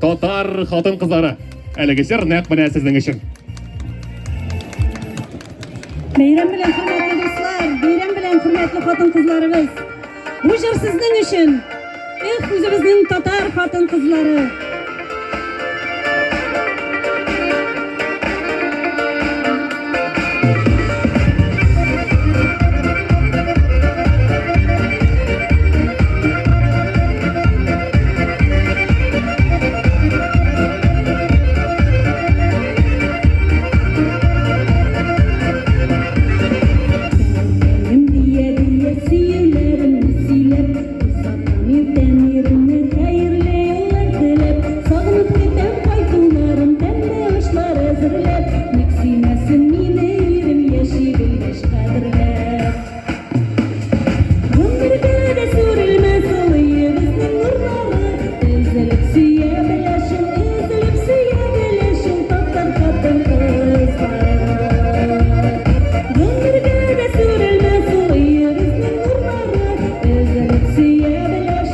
Татар хатын-кызлары, әлеге җыр нәкъ менә сезнең өчен. Бәйрәм белән, хөрмәтле дуслар, бәйрәм белән, хөрмәтле хатын-кызларыбыз. Бу җыр сезнең өчен. Эх, үзебезнең татар хатын-кызлары.